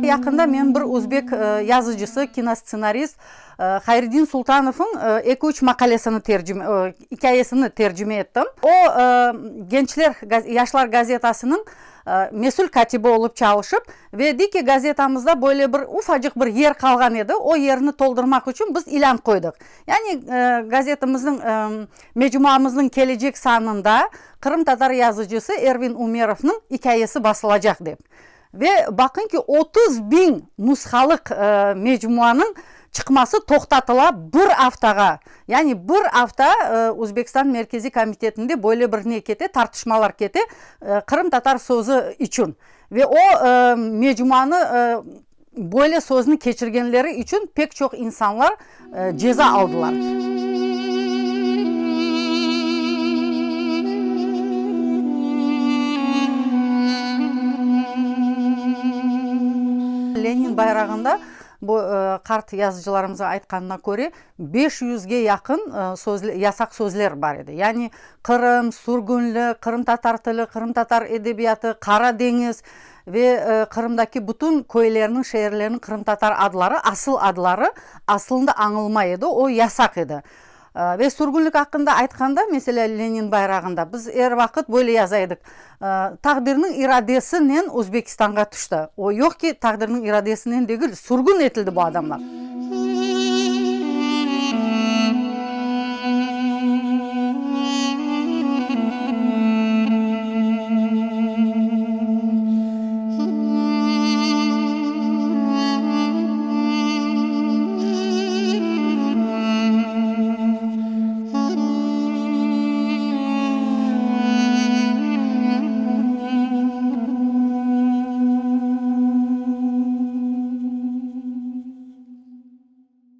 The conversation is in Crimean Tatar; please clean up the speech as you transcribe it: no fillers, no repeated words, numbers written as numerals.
Yaqında men bir özbek yazıcısı, kinostsenarist Hayriddin Sultanovnıñ eki-üç maqalesini tercime, ikâyesini tercime ettim. O, Gençler, Yaşlar gazetasınıñ mesül kâtibi olıp çalışıp, ve dey ki, gazetamızda böyle bir ufacıq bir yer qalğan edi, o yerni toldurmaq içün biz ilân qoydıq. Yani, gazetimizniñ, mecmuamıznıñ kelecek sanında qırımtatar yazıcısı Ervin Umerovnıñ ikâyesi basılacaq dep. Ve baqıñ ki, 30 biñ nushalıq mecmuanıñ çıqması toqtatıla bir aftağa. Yani bir afta Özbekistan Merkeziy Komitetinde böyle bir ne kete, tartışmalar kete qırımtatar sözü içün. Ve o mecmuanı böyle sözni keçirgenleri içün pek çoq insanlar ceza aldılar. Lenin bayrağında, bu qart yazıcılarımıznıñ aytqanına köre, beş yüzge yaqın söz, yasaq sözler bar edi. Yani Qırım, sürgünlik, qırımtatar tili, qırımtatar edebiyatı, Qara deñiz ve Qırımdaki bütün köylerniñ, şeerlerniñ qırımtatar adları, asıl adları aslında añılmay edi, o yasaq edi. Ve sürgünlik aqqında aytqanda, meselâ, Lenin bayrağında biz er vaqıt böyle yaza edik, Taqdirniñ iradesinen Özbekistanğa tüşti. O yoq ki, taqdirniñ iradesinen degil, sürgün etildi bu adamlar.